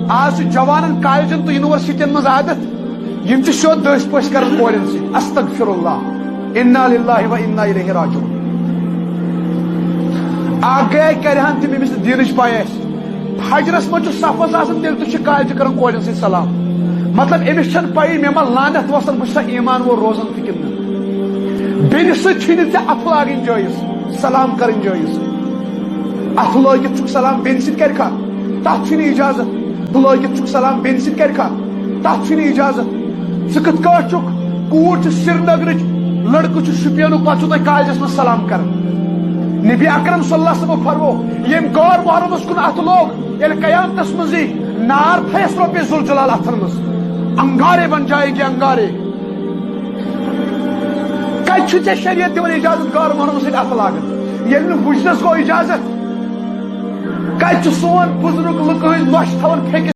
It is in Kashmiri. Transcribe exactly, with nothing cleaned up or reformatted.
آز چھُ جوانن کالجن تہٕ یونیورسٹین منٛز عادت، یِم چھِ سیوٚد دٔسۍ پٲٹھۍ کران کورٮ۪ن سۭتۍ۔ استغفر اللہ، انا للہ و انا الیہ راجعون۔ اکھ گٔیے کرِہن تِم، أمِس نہٕ دیٖنٕچ پاے آسہِ۔ فجرس منٛز چھُ صفس آسان، تیٚلہِ تہِ چھُ کالجہِ کران کورٮ۪ن سۭتۍ سلام۔ مطلب، أمِس چھنہٕ پَیی مےٚ ما لعنت وسن، بہٕ چھُسا ایمان وول روزان تہِ کِنہٕ نہٕ۔ بیٚنہِ سۭتۍ چھُے نہٕ ژےٚ اَتھٕ لاگٕنۍ جٲیز، سلام کرٕنۍ جٲیز۔ اَتھٕ لٲگِتھ چھُکھ سلام بیٚنہِ سۭتۍ کرِکھا؟ تَتھ چھُے نہٕ اجازت۔ اَتھٕ لٲگِتھ چھُکھ سلام بیٚنہِ سۭتۍ کرِکھا؟ تَتھ چھُے نہٕ اجازت۔ ژٕ کِتھ کٲٹھۍ چھُکھ؟ کوٗر چھِ سرینگرٕچ، لڑکہٕ چھُ شُپینُک، پتہٕ چھُو تُہۍ کالجس منٛز سلام کران۔ نبی اکرم صلی اللہ علیہ وسلم فرمو، ییٚمۍ غٲر محرمس کُن اَتھٕ لوگ، ییٚلہِ قیامتس منٛز یی، نار تھایس رۄبِ ذوالجلال اَتھن منٛز۔ انگارے بن جائیں گے، انگارے۔ کتہِ چھُ ژےٚ شریعت دِوان اجازت غٲر محرمس سۭتۍ اَتھٕ لاگان؟ ییٚلہِ نہٕ وٕچھنس گوٚو اجازت، کتہِ چھُ سون بُزرگ لُکہٕ ہٕنٛز نۄش تھاوان پھیٚکِس؟